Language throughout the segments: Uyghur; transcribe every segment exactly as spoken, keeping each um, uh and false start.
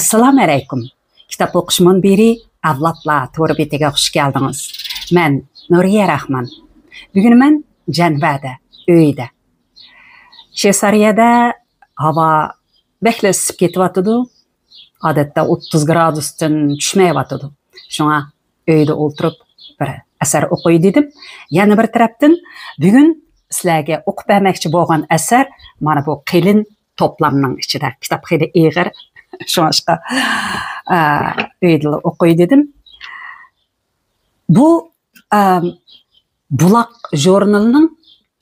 ئەسسالامۇ ئەلەيكۇم. كىتاب ئوقۇش مۇنبىرى ئەۋلادلار تور بېتىگە خۇش كەلدىڭىز. مەن نۇرىيە راخمان. بۈگۈن مەن جەنۋەدە، ئۆيدە. شۋېتسارىيەدە ھاۋا بەكلا ئىسسىپ كېتىۋاتىدۇ. ئادەتتە ئوتتۇز گرادۇستىن چۈشمەيۋاتىدۇ. شۇڭا ئۆيدە ئولتۇرۇپ بىر ئەسەر ئوقۇي دېدىم. يەنە بىر تەرەپتىن، بۈگۈن سىلەرگە ئوقۇپ بەرمەكچى بولغان ئەسەر مانا بۇ قېلىن توپلامنىڭ ئىچىدە. كىتاب خېلى ئېغىر، شۇڭلاشقا، ئە، ئۆيدىلا ئوقۇي دېدىم. بۇ، ئە، بۇلاق ژۇرنىلىنىڭ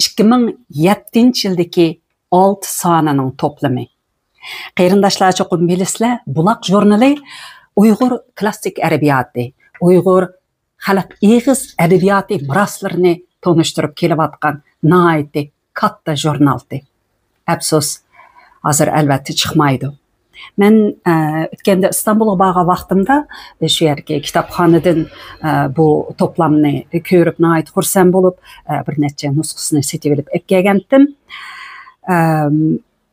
ئىككى مىڭ يەتتىنچى يىلدىكى ئالتە سانىنىڭ توپلىمى. قېرىنداشلار چوقۇم بىلىسىلەر، بۇلاق ژۇرنىلى ئۇيغۇر كلاسسىك ئەدەبىياتى، ئۇيغۇر خەلق ئېغىز ئەدەبىياتى مىراسلىرىنى تونۇشتۇرۇپ كېلىۋاتقان ناھايىتى كاتتا ژۇرنالتى. ئەپسۇس، ھازىر ئەلۋەتتە چىقمايدۇ. مەن، ئە، ئۆتكەندە ئىستانبۇلغا بارغان ۋاقتىمدا، ئە، شۇ يەردىكى كىتابخانىدىن، ئە، بۇ توپلامنى كۆرۈپ ناھايىتى خۇرسەن بولۇپ، ئە، بىر نەچچە نۇسخىسىنى سېتىۋېلىپ ئەكەلگەنتىم. ئەم،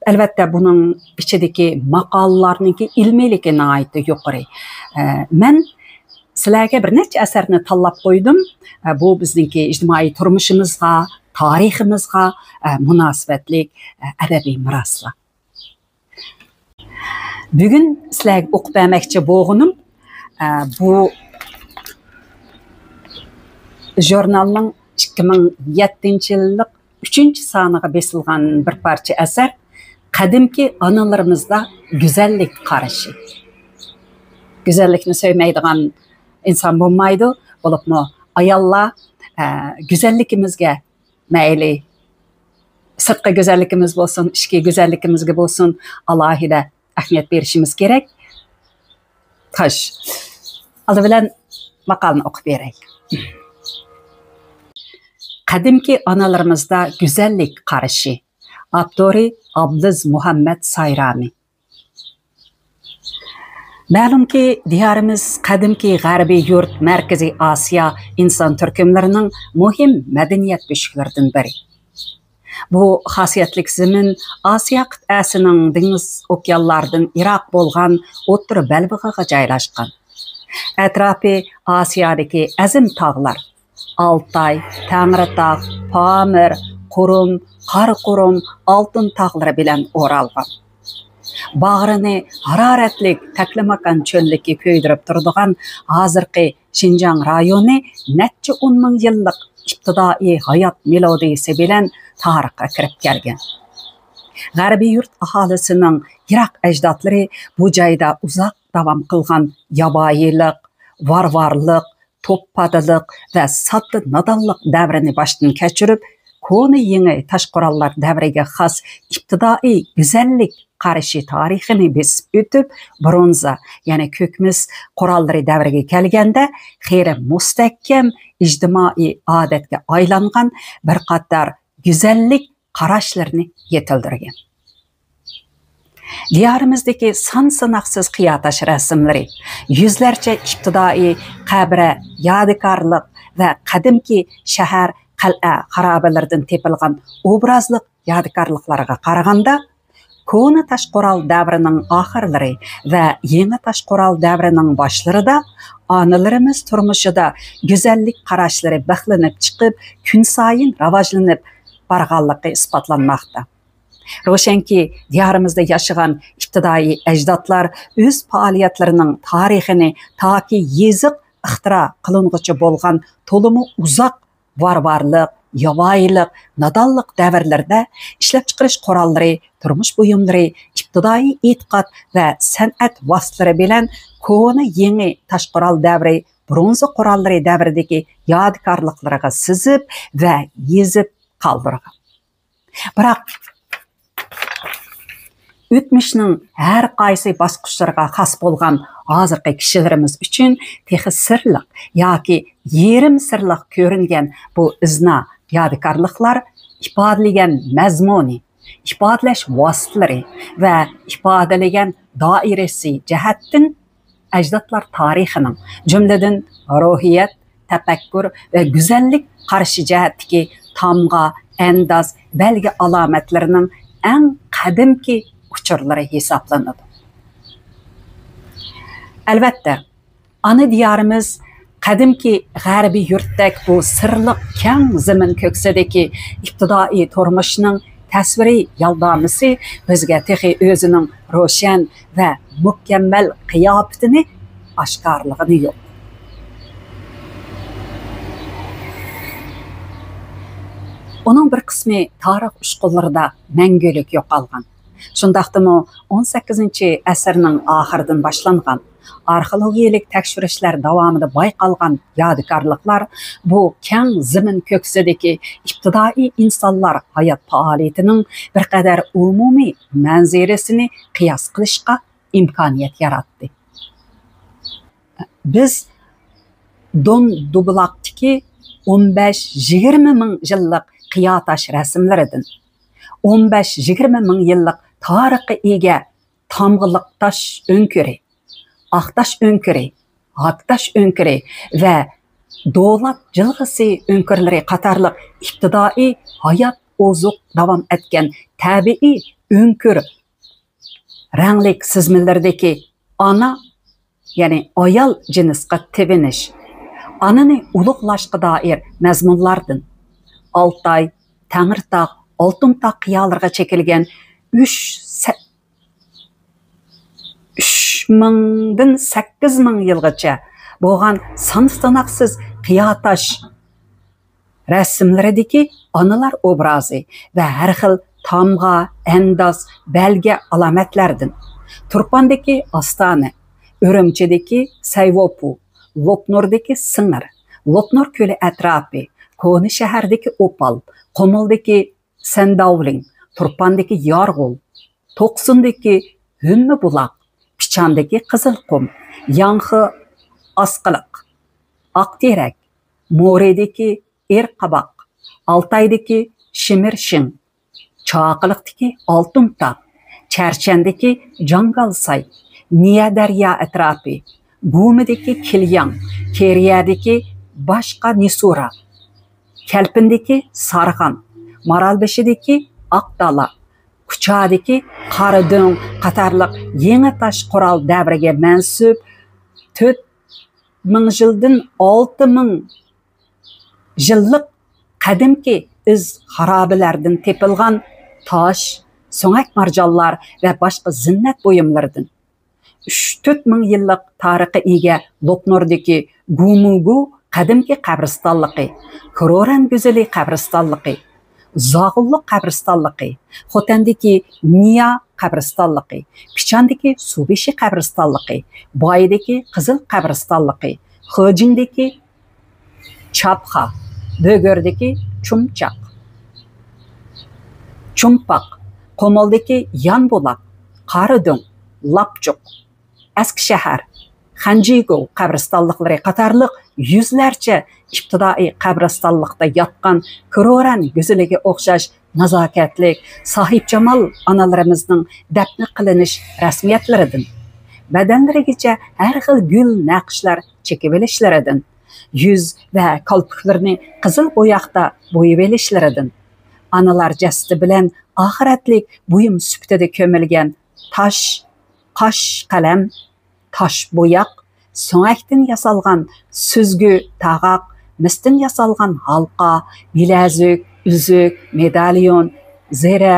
ئەلۋەتتە، بۇنىڭ ئىچىدىكى ماقالىلارنىڭكى ئىلمىيلىكى ناھايىتى يۇقىرى. ئە، مەن سىلەرگە بىر نەچچە ئەسەرنى تاللاپ قويدۇم. ئە، بۇ بىزنىڭكى ئىجتىمائىي تۇرمۇشىمىزغا، تارىخىمىزغا، ئە، مۇناسىۋەتلىك، ئە، ئەدەبىي مىراسلار. بۈگۈن سىلەرگە ئوقۇپ بەرمەكچى بولغىنىم، ئە، بۇ ژۇرنالنىڭ ئىككى مىڭ يەتتىنچى يىللىق ئۈچىنچى سانىغا بېسىلغان بىر پارچە ئەسەر، قەدىمكى ئانىلىرىمىزدا گۈزەللىك قارىشى. گۈزەللىكنى سۆيمەيدىغان ئىنسان بولمايدۇ، بولۇپمۇ ئاياللار، ئە، گۈزەللىكىمىزگە، مەيلى سىرتقى گۈزەللىكىمىز بولسۇن، ئىچكى گۈزەللىكىمىزگە بولسۇن، ئالاھىدە ئەھمىيەت بېرىشىمىز كېرەك. خوش، ئالدى بىلەن ماقالىنى ئوقۇپ بېرەي. قەدىمكى ئانىلىرىمىزدا گۈزەللىك قارىشى. ئاپتورى ئابلىز مۇھەممەد سايرامى. مەلۇمكى، دىيارىمىز قەدىمكى غەربىي يۇرت، مەركىزىي ئاسىيا ئىنسان تۈركۈملىرىنىڭ مۇھىم مەدەنىيەت بۆشۈكلىرىدىن بىرى. بۇ خاسىيەتلىك زېمىن ئاسىيا قىتئەسىنىڭ دېڭىز ئوكيانلاردىن يىراق بولغان ئوتتۇرا بەلبېغىغا جايلاشقان. ئەتراپى ئاسىيادىكى ئەزىم تاغلار، ئالتاي، تەڭرىتاغ، پامىر، قۇرۇم، قاراقۇرۇم، ئالتۇن تاغلىرى بىلەن ئورالغان. باغرىنى ھارارەتلىك تەكلىماكان چۆللۈكى كۆيدۈرۈپ تۇرىدىغان ھازىرقى شىنجاڭ رايونى نەچچە ئون مىڭ يىللىق ئىپتىدائىي ھايات مېلودىيىسى بىلەن تارىخقا كىرىپ كەلگەن. غەربىي يۇرت ئاھالىسىنىڭ يىراق ئەجدادلىرى بۇ جايدا ئۇزاق داۋام قىلغان ياۋايىلىق، ۋارۋارلىق، توپپادىلىق ۋە ساددا نادانلىق دەۋرىنى باشتىن كەچۈرۈپ، كونا يېڭى تاش قوراللار دەۋرىگە خاس ئىپتىدائىي گۈزەللىك قارىشى تارىخىنى بېسىپ ئۆتۈپ، برونزا، يەنى كۆكمىس قوراللىرى دەۋرىگە كەلگەندە، خېلى مۇستەھكەم ئىجتىمائىي ئادەتكە ئايلانغان بىر قاتار گۈزەللىك قاراشلىرىنى يېتىلدۈرگەن. دىيارىمىزدىكى سان-ساناقسىز قىيا تاش رەسىملىرى، يۈزلەرچە ئىپتىدائىي قەبرە، يادىكارلىق ۋە قەدىمكى شەھەر، قەلئە خارابىلىرىدىن تېپىلغان ئوبرازلىق يادىكارلىقلارغا قارىغاندا، كونا تاش قورال دەۋرىنىڭ ئاخىرلىرى ۋە يېڭى تاش قورال دەۋرىنىڭ باشلىرىدا ئانىلىرىمىز تۇرمۇشىدا گۈزەللىك قاراشلىرى بىخلىنىپ چىقىپ، كۈنسايىن راۋاجلىنىپ بارغانلىقى ئىسپاتلانماقتا. روشەنكى، دىيارىمىزدا ياشىغان ئىپتىدائىي ئەجدادلار ئۆز پائالىيەتلىرىنىڭ تارىخىنى تاكى يېزىق ئىختىرا قىلىنغۇچە بولغان تولىمۇ ئۇزاق ۋارۋارلىق، ياۋايىلىق، نادانلىق دەۋرلىرىدە ئىشلەپچىقىرىش قوراللىرى، تۇرمۇش بۇيۇملىرى، ئىپتىدائىي ئېتىقاد ۋە سەنئەت ۋاسىتىلىرى بىلەن كونا يېڭى تاش قورال دەۋرى، برونزا قوراللىرى دەۋرىدىكى يادىكارلىقلىرىغا سىزىپ ۋە يېزىپ قالدۇرغان. بىراق، ئۆتمۈشنىڭ ھەر قايسى باسقۇچلىرىغا خاس بولغان ھازىرقى كىشىلىرىمىز ئۈچۈن تېخى سىرلىق ياكى يېرىم سىرلىق كۆرۈنگەن بۇ ئىزنا يادىكارلىقلار ئىپادىلىگەن مەزمۇنى، ئىپادىلەش ۋاسىتىلىرى ۋە ئىپادىلىگەن دائىرىسى جەھەتتىن ئەجدادلار تارىخىنىڭ، جۈملىدىن روھىيەت، تەپەككۇر ۋە گۈزەللىك قارىشى جەھەتتىكى تامغا، ئەنداز، بەلگە ئالامەتلىرىنىڭ ئەڭ قەدىمكى ئۇچۇرلىرى ھېسابلىنىدۇ. ئەلۋەتتە، ئانا دىيارىمىز قەدىمكى غەربىي يۇرتتەك بۇ سىرلىق كەڭ زېمىن كۆكسىدىكى ئىپتىدائىي تۇرمۇشنىڭ تەسۋىرىي يالدامىسى بىزگە تېخى ئۆزىنىڭ روشەن ۋە مۇكەممەل قىياپىتىنى ئاشكارىلىغىنى يوق. ئۇنىڭ بىر قىسمى تارىخ ئۇچقۇنلىرىدا مەڭگۈلۈك يوقالغان. شۇنداقتىمۇ ئون سەككىزىنچى ئەسىرنىڭ ئاخىرىدىن باشلانغان ئارخېئولوگىيەلىك تەكشۈرۈشلەر داۋامىدا بايقالغان يادىكارلىقلار بۇ كەڭ زېمىن كۆكسىدىكى ئىپتىدائىي ئىنسانلار ھايات پائالىيىتىنىڭ بىر قەدەر ئومۇمىي مەنزىرىسىنى قىياس قىلىشقا ئىمكانىيەت ياراتتى. بىز دون دوبۇلاقتىكى ئون بەش يىگىرمە مىڭ يىللىق قىيا تاش رەسىملىرىدىن، ئون بەش يىگىرمە مىڭ يىللىق تارىخقا ئىگە تامغىلىق تاش ئۆڭكۈرى، ئاق تاش ئۆڭكۈرى، ھاك تاش ئۆڭكۈرى ۋە دولات جىلغىسى ئۆڭكۈرلىرى قاتارلىق ئىپتىدائىي ھايات ئوزۇق داۋام ئەتكەن تەبىئىي ئۆڭكۈر رەڭلىك سىزمىلىرىدىكى ئانا، يەنى ئايال جىنسقا تېۋىنىش، ئانىنى ئۇلۇغلاشقا دائىر مەزمۇنلاردىن، ئالتاي، تەڭرىتاغ، ئالتۇن تاغ قىيالىرىغا چېكىلگەن ئۈچ سە-، ئۈچ مىڭدىن سەككىز مىڭ يىلغىچە بولغان سان-ساناقسىز قىيا تاش رەسىملىرىدىكى ئانىلار ئوبرازى ۋە ھەر خىل تامغا، ئەنداز، بەلگە، ئالامەتلەردىن، تۇرپاندىكى ئاستانە، ئۈرۈمچىدىكى سەيۋوپۇ، لوپنۇردىكى سىڭىر، لوپنۇر كۆلى ئەتراپى، كونا شەھەردىكى ئوپال، قۇمۇلدىكى سەنداۋلىڭ، تۇرپاندىكى يارغول، توقسۇندىكى ھۈممە بۇلاق، پىچاندىكى قىزىل قۇم، ياڭخې ئاسقىلىق، ئاق تېرەك، مورىدىكى ئېرقاباق، ئالتايدىكى شىمىرشىڭ، چاقىلىقتىكى ئالتۇن تاغ، چەرچەندىكى جاڭگالساي، نىيە دەريا ئەتراپى، گۇمىدىكى كىلياڭ، كېرىيەدىكى باشقا نىسۇرا، كەلپىندىكى سارغان، مارالبېشىدىكى ئاق دالا، كۇچادىكى قارا دۆڭ قاتارلىق يېڭى تاش قورال دەۋرىگە مەنسۇپ تۆت مىڭ يىلدىن ئالتە مىڭ يىللىق قەدىمكى ئىز خارابىلەردىن تېپىلغان تاش، سۆڭەك مارجانلار ۋە باشقا زىننەت بۇيۇملىرىدىن، ئۈچ تۆت مىڭ يىللىق تارىخقا ئىگە لوپنۇردىكى گۇمۇگۇ قەدىمكى قەبرىستانلىقى، كرورەن گۈزىلى قەبرىستانلىقى، زاغۇنلۇق قەبرىستانلىقى، خوتەندىكى نىيا قەبرىستانلىقى، پىچاندىكى سۇبېشى قەبرىستانلىقى، بايدىكى قىزىل قەبرىستانلىقى، خېجىڭدىكى چاپخا، بۆگۈردىكى چۇمچاق، چۇمپاق، قۇمۇلدىكى يانبۇلاق، قارادۆڭ، لاپچۇق، ئەسكىشەھەر، خەنجىگو قەبرىستانلىقلىرى قاتارلىق يۈزلەرچە ئىپتىدائىي قەبرىستانلىقتا ياتقان كرورەن گۈزىلىگە ئوخشاش نازاكەتلىك، ساھىبجامال ئانىلىرىمىزنىڭ دەپنە قىلىنىش رەسمىيەتلىرىدىن، بەدەنلىرىگىچە ھەر خىل گۈل نەقىشلەر چېكىۋېلىشلىرىدىن، يۈز ۋە كالپۇكلىرىنى قىزىل بوياقتا بويىۋېلىشلىرىدىن، ئانىلار جەسىتى بىلەن ئاخىرەتلىك بۇيۇم سۈپىتىدە كۆمۈلگەن تاش، قاش قەلەم، تاش بوياق، سۆڭەكتىن ياسالغان سۈزگۈ تاغاق، مىستىن ياسالغان ھالقا، بىلەزۈك، ئۈزۈك، مېداليون، زىرە،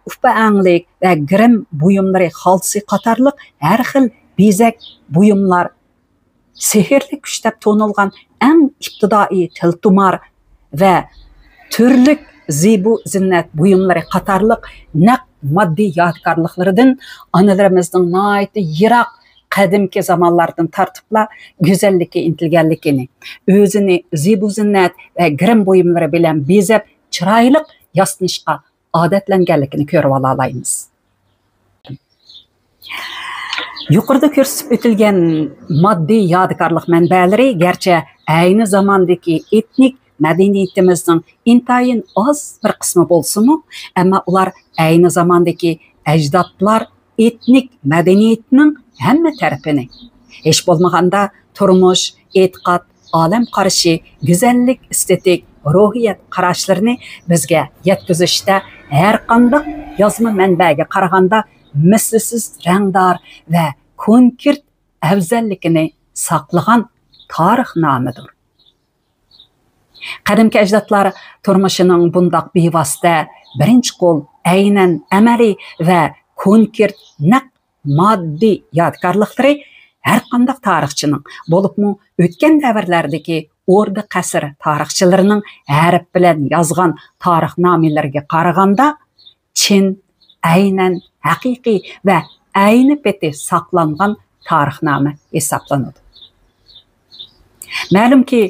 ئۇپا ئەڭلىك ۋە گىرىم بۇيۇملىرى خالتىسى قاتارلىق ھەر خىل بېزەك بۇيۇملار، سېھىرلىك كۈچ دەپ تونۇلغان ئەڭ ئىپتىدائىي تىلتۇمار ۋە تۈرلۈك زىبۇ زىننەت بۇيۇملىرى قاتارلىق نەق ماددىي يادىكارلىقلىرىدىن ئانىلىرىمىزنىڭ ناھايىتى يىراق قەدىمكى زامانلاردىن تارتىپلا گۈزەللىككە ئىنتىلگەنلىكىنى، ئۆزىنى زىبۇ زىننەت ۋە گىرىم بۇيۇملىرى بىلەن بېزەپ، چىرايلىق ياسىنىشقا ئادەتلەنگەنلىكىنى كۆرۈۋالالايمىز. يۇقىرىدا كۆرسىتىپ ئۆتۈلگەن ماددىي يادىكارلىق مەنبەلىرى گەرچە ئەينى زاماندىكى ئېتنىك مەدەنىيىتىمىزنىڭ ئىنتايىن ئاز بىر قىسمى بولسىمۇ، ئەمما ئۇلار ئەينى زاماندىكى ئەجدادلار ئېتنىك مەدەنىيىتىنىڭ ھەممە تەرىپىنى، ھېچ بولمىغاندا تۇرمۇش، ئېتىقاد، ئالەم قارىشى، گۈزەللىك، ئېستېتىك، روھىيەت قاراشلىرىنى بىزگە يەتكۈزۈشتە ھەرقانداق يازما مەنبەگە قارىغاندا مىسلىسىز رەڭدار ۋە كونكرېت ئەۋزەللىكىنى ساقلىغان تارىخنامىدۇر. قەدىمكى ئەجدادلار تۇرمۇشىنىڭ بۇنداق بىۋاسىتە، بىرىنچى قول، ئەينەن ئەمەلىي ۋە كونكرېت نەق ماددىي يادىكارلىقلىرى ھەرقانداق تارىخچىنىڭ، بولۇپمۇ ئۆتكەن دەۋرلەردىكى ئوردا قەسىر تارىخچىلىرىنىڭ ھەرپ بىلەن يازغان تارىخنامىلىرىگە قارىغاندا، چىن، ئەينەن ھەقىقىي ۋە ئەينى پېتى ساقلانغان تارىخنامە ھېسابلىنىدۇ. مەلۇمكى،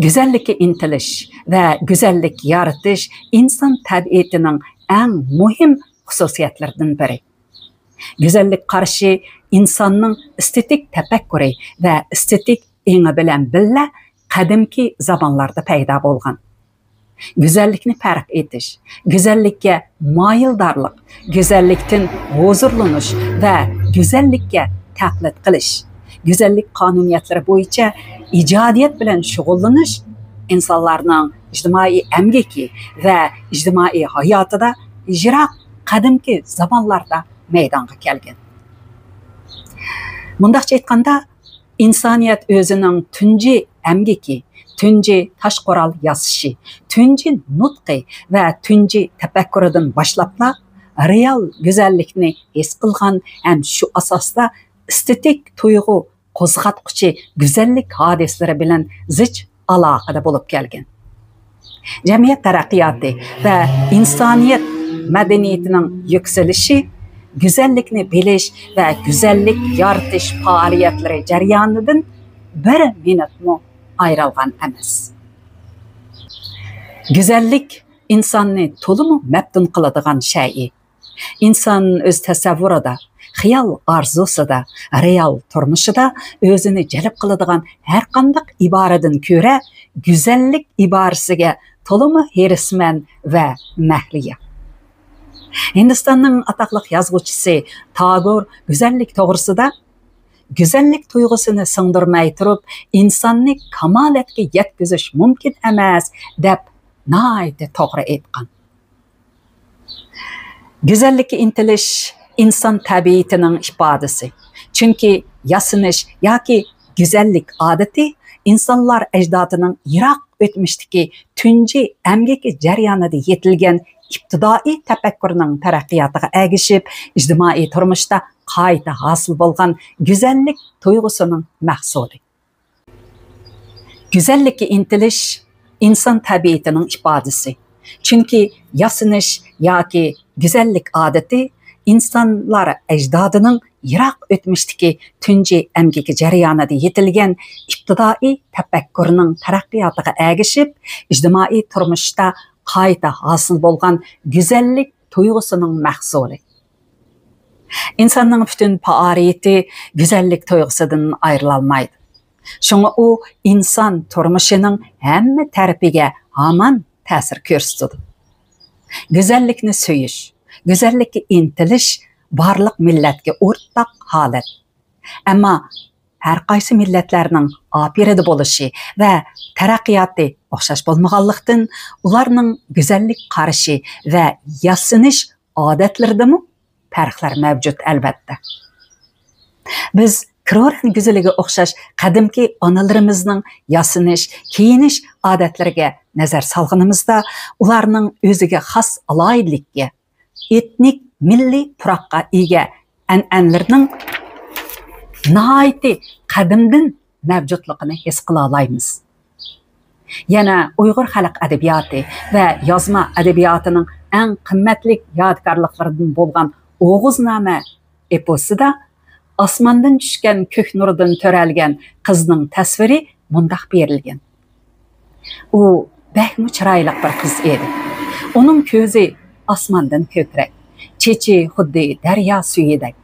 گۈزەللىككە ئىنتىلىش ۋە گۈزەللىك يارىتىش ئىنسان تەبىئىتىنىڭ ئەڭ مۇھىم خۇسۇسىيەتلىرىدىن بىرى. گۈزەللىك قارىشى ئىنساننىڭ ئېستېتىك تەپەككۇرى ۋە ئېستېتىك ئېڭى بىلەن بىللە قەدىمكى زامانلاردا پەيدا بولغان. گۈزەللىكنى پەرق ئېتىش، گۈزەللىككە مايىلدارلىق، گۈزەللىكتىن ھۇزۇرلىنىش ۋە گۈزەللىككە تەقلىد قىلىش، گۈزەللىك قانۇنىيەتلىرى بويىچە ئىجادىيەت بىلەن شۇغۇللىنىش ئىنسانلارنىڭ ئىجتىمائىي ئەمگىكى ۋە ئىجتىمائىي ھاياتىدا يىراق قەدىمكى زامانلاردا مەيدانغا كەلگەن. مۇنداقچە ئېيتقاندا، ئىنسانىيەت ئۆزىنىڭ تۇنجى ئەمگىكى، تۇنجى تاش قورال ياسىشى، تۇنجى نۇتقى ۋە تۇنجى تەپەككۇرىدىن باشلاپلا رېئال گۈزەللىكنى ھېس قىلغان ھەم شۇ ئاساستا ئېستېتىك تۇيغۇ قوزغاتقۇچى گۈزەللىك ھادىسىلىرى بىلەن زىچ ئالاقىدە بولۇپ كەلگەن. جەمئىيەت تەرەققىياتى ۋە ئىنسانىيەت مەدەنىيىتىنىڭ يۈكسىلىشى گۈزەللىكنى بىلىش ۋە گۈزەللىك يارىتىش پائالىيەتلىرى جەريانىدىن بىر مىنۇتمۇ ئايرىلغان ئەمەس. گۈزەللىك ئىنساننى تولىمۇ مەپتۇن قىلىدىغان شەيئى. ئىنسان ئۆز تەسەۋۋۇرىدا، خىيال ئارزۇسىدا، رېئال تۇرمۇشىدا ئۆزىنى جەلپ قىلىدىغان ھەرقانداق ئىبارىدىن كۆرە گۈزەللىك ئىبارىسىگە تولىمۇ ھېرىسمەن ۋە مەھلىيا. ھىندىستاننىڭ ئاتاقلىق يازغۇچىسى تاگور گۈزەللىك توغرىسىدا، «گۈزەللىك تۇيغۇسىنى سىڭدۈرمەي تۇرۇپ، ئىنساننى كامالەتكە يەتكۈزۈش مۇمكىن ئەمەس» دەپ ناھايىتى توغرا ئېيتقان. گۈزەللىككە ئىنتىلىش ئىنسان تەبىئىتىنىڭ ئىپادىسى. چۈنكى ياسىنىش ياكى گۈزەللىك ئادىتى ئىنسانلار ئەجدادىنىڭ يىراق ئۆتمۈشتىكى تۇنجى ئەمگىكى جەريانىدا يېتىلگەن ئىپتىدائىي تەپەككۇرنىڭ تەرەققىياتىغا ئەگىشىپ، ئىجتىمائىي تۇرمۇشتا قايتا ھاسىل بولغان گۈزەللىك تۇيغۇسىنىڭ مەھسۇلى. گۈزەللىككە ئىنتىلىش ئىنسان تەبىئىتىنىڭ ئىپادىسى. چۈنكى ياسىنىش ياكى گۈزەللىك ئادىتى ئىنسانلار ئەجدادىنىڭ يىراق ئۆتمۈشتىكى تۇنجى ئەمگىكى جەريانىدا يېتىلگەن ئىپتىدائىي تەپەككۇرنىڭ تەرەققىياتىغا ئەگىشىپ، ئىجتىمائىي تۇرمۇشتا قايتا ھاسىل بولغان گۈزەللىك تۇيغۇسىنىڭ مەھسۇلى. ئىنساننىڭ پۈتۈن پائالىيىتى گۈزەللىك تۇيغۇسىدىن ئايرىلالمايدۇ. شۇڭا ئۇ ئىنسان تۇرمۇشىنىڭ ھەممە تەرىپىگە ھامان تەسىر كۆرسىتىدۇ. گۈزەللىكنى سۆيۈش، گۈزەللىككە ئىنتىلىش بارلىق مىللەتكە ئورتاق ھالەت. ئەمما ھەر قايسى مىللەتلەرنىڭ ئاپىرىدە بولۇشى ۋە تەرەققىياتى ئوخشاش بولمىغانلىقتىن، ئۇلارنىڭ گۈزەللىك قارىشى ۋە ياسىنىش ئادەتلىرىدىمۇ پەرقلەر مەۋجۇت، ئەلۋەتتە. بىز كرورەن گۈزىلىگە ئوخشاش قەدىمكى ئانىلىرىمىزنىڭ ياسىنىش، كىيىنىش ئادەتلىرىگە نەزەر سالغىنىمىزدا، ئۇلارنىڭ ئۆزىگە خاس ئالاھىدىلىككە، ئېتنىك مىللىي پۇراققا ئىگە ئەنئەنىلىرىنىڭ ناھايىتى قەدىمدىن مەۋجۇتلۇقىنى ھېس قىلالايمىز. يەنە ئۇيغۇر خەلق ئەدەبىياتى ۋە يازما ئەدەبىياتىنىڭ ئەڭ قىممەتلىك يادىكارلىقلىرىدىن بولغان ئوغۇزنامە ئېپوسىدا ئاسماندىن چۈشكەن كۆك نۇردىن تۆرەلگەن قىزنىڭ تەسۋىرى مۇنداق بېرىلگەن: ئۇ بەكمۇ چىرايلىق بىر قىز ئىدى. ئۇنىڭ كۆزى ئاسماندىن كۆكرەك، چېچى خۇددى دەريا سۈيىدەك،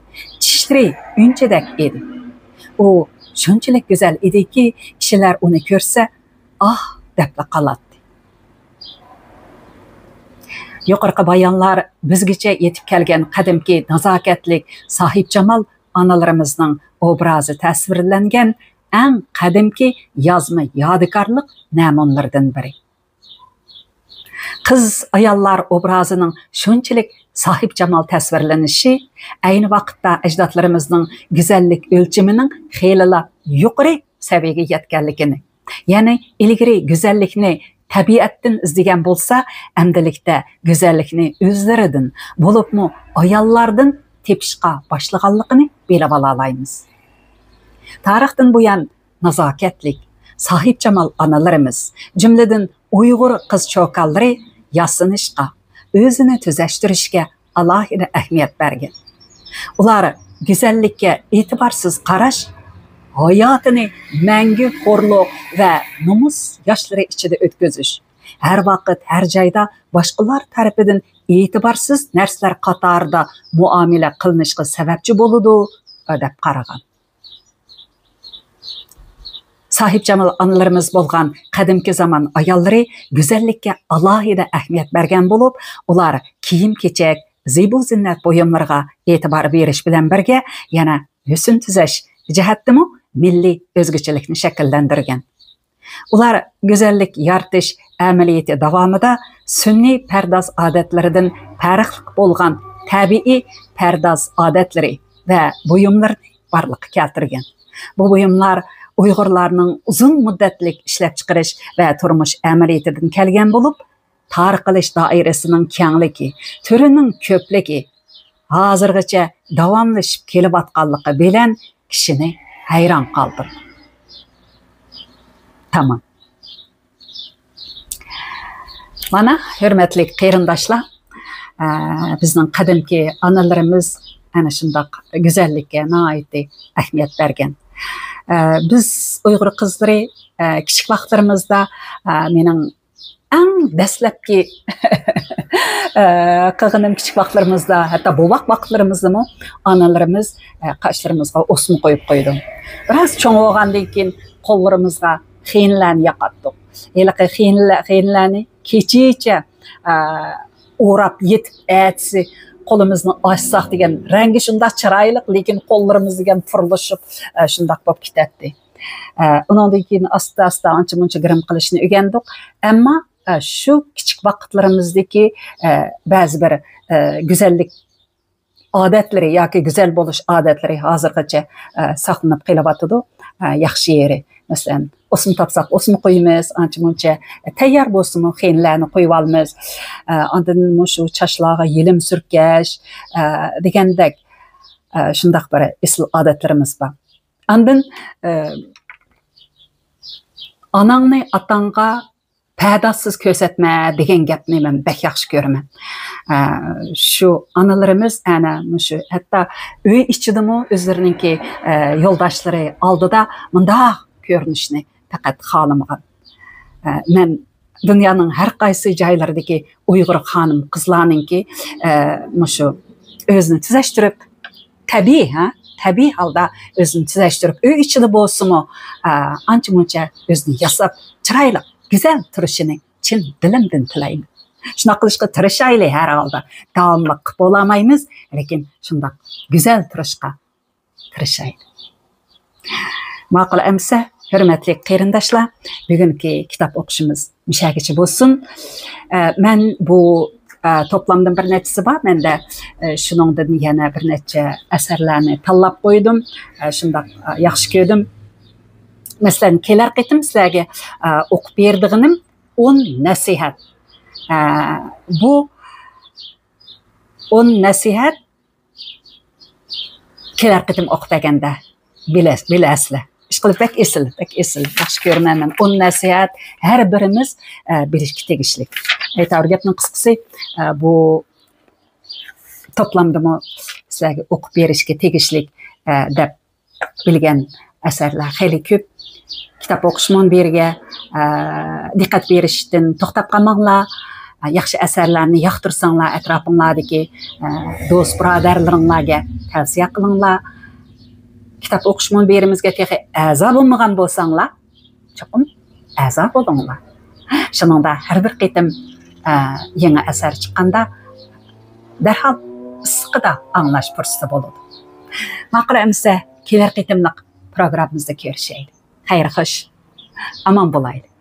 چىشلىرى ئۈنچىدەك ئىدى. ئۇ شۇنچىلىك گۈزەل ئىدىكى، كىشىلەر ئۇنى كۆرسە، «ئاھ» دەپلا قالاتتى. يۇقىرىقى بايانلار بىزگىچە يېتىپ كەلگەن قەدىمكى نازاكەتلىك ساھىبجامال ئانىلىرىمىزنىڭ ئوبرازى تەسۋىرلەنگەن ئەڭ قەدىمكى يازما يادىكارلىق نەمۇنىلىرىدىن بىرى. قىز ئاياللار ئوبرازىنىڭ شۇنچىلىك ساھىبجامال تەسۋىرلىنىشى ئەينى ۋاقىتتا ئەجدادلىرىمىزنىڭ گۈزەللىك ئۆلچىمىنىڭ خېلىلا يۇقىرى سەۋىيەگە يەتكەنلىكىنى، يەنى ئىلگىرى گۈزەللىكنى تەبىئەتتىن ئىزدىگەن بولسا، ئەمدىلىكتە گۈزەللىكنى ئۆزلىرىدىن، بولۇپمۇ ئاياللاردىن تېپىشقا باشلىغانلىقىنى بىلىۋالالايمىز. تارىختىن بۇيان نازاكەتلىك، ساھىبجامال ئانىلىرىمىز، جۈملىدىن ئۇيغۇر قىز چوكانلىرى ياسىنىشقا، ئۆزىنى تۈزەشتۈرۈشكە ئالاھىدە ئەھمىيەت بەرگەن. ئۇلار گۈزەللىككە ئېتىبارسىز قاراش ھاياتىنى مەڭگۈ خورلۇق ۋە نومۇس ياشلىرى ئىچىدە ئۆتكۈزۈش، ھەر ۋاقىت، ھەر جايدا باشقىلار تەرىپىدىن ئېتىبارسىز نەرسىلەر قاتارىدا مۇئامىلە قىلىنىشقا سەۋەبچى بولىدۇ، دەپ قارىغان. ساھىبجامال ئانىلىرىمىز بولغان قەدىمكى زامان ئاياللىرى گۈزەللىككە ئالاھىدە ئەھمىيەت بەرگەن بولۇپ، ئۇلار كىيىم-كېچەك، زىبۇ-زىننەت بۇيۇملىرىغا ئېتىبار بېرىش بىلەن بىرگە، يەنە ھۆسن تۈزەش جەھەتتىمۇ مىللىي ئۆزگىچىلىكنى شەكىللەندۈرگەن. ئۇلار گۈزەللىك يارىتىش ئەمەلىيىتى داۋامىدا سۈنئىي پەرداز ئادەتلىرىدىن پەرقلىق بولغان تەبىئىي پەرداز ئادەتلىرى ۋە بۇيۇملىرىنى بارلىققا كەلتۈرگەن. بۇ بۇيۇملار ئۇيغۇرلارنىڭ ئۇزۇن مۇددەتلىك ئىشلەپچىقىرىش ۋە تۇرمۇش ئەمەلىيىتىدىن كەلگەن بولۇپ، تارقىلىش دائىرىسىنىڭ كەڭلىكى، تۈرىنىڭ كۆپلۈكى، ھازىرغىچە داۋاملىشىپ كېلىۋاتقانلىقى بىلەن كىشىنى ھەيران قالدۇرىدۇ. تامام. مانا، ھۆرمەتلىك قېرىنداشلار، ئە، بىزنىڭ قەدىمكى ئانىلىرىمىز ئەنە شۇنداق گۈزەللىككە ناھايىتى ئەھمىيەت بەرگەن. ئە، بىز ئۇيغۇر قىزلىرى، ئە، كىچىك ۋاقىتلىرىمىزدا، ئە، مېنىڭ ئەڭ دەسلەپكى، ئە، قىلغىنىم كىچىك ۋاقىتلىرىمىزدا، ھەتتا بوۋاق ۋاقىتلىرىمىزدىمۇ ئانىلىرىمىز، ئە، قاشلىرىمىزغا ئوسما قويۇپ قويىدۇ. بىراز چوڭ بولغاندىن كېيىن قوللىرىمىزغا خېنىلەرنى ياقاتتۇق. ھېلىقى خېنىلە-، خېنىلەرنى كېچىچە، ئە، ئوراپ يېتىپ، ئەتىسى قولىمىزنى ئاچساق دېگەن رەڭگى شۇنداق چىرايلىق، لېكىن قوللىرىمىز دېگەن پۇرلىشىپ، ئە، شۇنداق بولۇپ كېتەتتى. ئە، ئۇنىڭدىن كېيىن ئاستا-ئاستا ئانچە-مۇنچە گىرىم قىلىشنى ئۆگەندۇق. ئەمما، ئە، شۇ كىچىك ۋاقىتلىرىمىزدىكى، ئە، بەزى بىر، ئە، گۈزەللىك ئادەتلىرى ياكى گۈزەل بولۇش ئادەتلىرى ھازىرغىچە، ئە، ساقلىنىپ قېلىۋاتىدۇ. ئە، ياخشى يېرى، مەسىلەن، ئوسما تاپساق، ئوسما قويىمىز، ئانچە-مۇنچە تەييار بولسىمۇ، خېنىلەرنى قويۇۋالىمىز. ئە، ئاندىن مۇشۇ چاچلارغا يېلىم سۈركەش، ئە، دېگەندەك، ئە، شۇنداق بىر ئېسىل ئادەتلىرىمىز بار. ئاندىن، ئە، ئاناڭنى ئاتاڭغا پەردازسىز كۆرسەتمە دېگەن گەپنى مەن بەك ياخشى كۆرىمەن. ئە، شۇ ئانىلىرىمىز ئەنە مۇشۇ، ھەتتا ئۆي ئىچىدىمۇ ئۆزلىرىنىڭكى، ئە، يولداشلىرى ئالدىدا مۇنداق كۆرۈنۈشنى پەقەت خالىمىغان. ئە، مەن دۇنيانىڭ ھەر قايسى جايلىرىدىكى ئۇيغۇر خانىم قىزلارنىڭكى، ئە، مۇشۇ ئۆزىنى تۈزەشتۈرۈپ، تەبىئىي، ھە، تەبىئىي ھالدا ئۆزىنى تۈزەشتۈرۈپ، ئۆي ئىچىدە بولسىمۇ، ئا، ئانچە-مۇنچە ئۆزىنى ياساپ، چىرايلىق، گۈزەل تۇرۇشىنى چىن دىلىمدىن تىلەيمەن. شۇنداق قىلىشقا تىرىشايلى ھەر ھالدا. داۋاملىق قىلىپ بولالمايمىز، لېكىن شۇنداق گۈزەل تۇرۇشقا تىرىشايلى. ماقۇل ئەمىسە، ھۆرمەتلىك قېرىنداشلار، بۈگۈنكى كىتاب ئوقۇشىمىز مۇشەگىچە بولسۇن. ئە، مەن بۇ، ئە، توپلامدىن بىر نەچچىسى بار. مەندە، ئە، شۇنىڭدىن يەنە بىر نەچچە ئەسەرلەرنى تاللاپ قويدۇم. ئە، شۇنداق، ئە، ياخشى كۆردۈم. مەسىلەن، كېلەر قېتىم سىلەرگە، ئە، ئوقۇپ بېرىدىغىنىم ئون نەسىھەت. ئە، بۇ ئون نەسىھەت كېلەر قېتىم ئوقۇپ بەرگەندە بىلە-، بىلەسىلەر. ئىشقىلىپ بەك ئېسىل، بەك ئېسىل. ياخشى كۆرىمەن مەن. ئون نەسىھەت ھەر بىرىمىز، ئە، بىلىشكە تېگىشلىك. ئېيتاۋۇر، گەپنىڭ قىسقىسى، ئە، بۇ توپلامدىمۇ سىلەرگە ئوقۇپ بېرىشكە تېگىشلىك، ئە، دەپ بىلگەن ئەسەرلەر خېلى كۆپ. كىتاب ئوقۇش مۇنبىرىگە، ئە، دىققەت بېرىشتىن توختاپ قالماڭلار. ئە، ياخشى ئەسەرلەرنى ياقتۇرساڭلار، ئەتراپىڭلاردىكى، ئە، دوست بۇرادەرلىرىڭلارگە تەۋسىيە قىلىڭلار. كىتاب ئوقۇش مۇنبىرىمىزگە تېخى ئەزا بولمىغان بولساڭلار، چوقۇم ئەزا بولۇڭلار. شۇنىڭدا ھەر بىر قېتىم، ئە، يېڭى ئەسەر چىققاندا دەرھال ئىسسىقىدا ئاڭلاش پۇرسىتى بولىدۇ. ماقۇل ئەمىسە، كېلەر قېتىملىق پروگراممىمىزدا كۆرۈشەيلى. خەير خوش. ئامان بولايلى.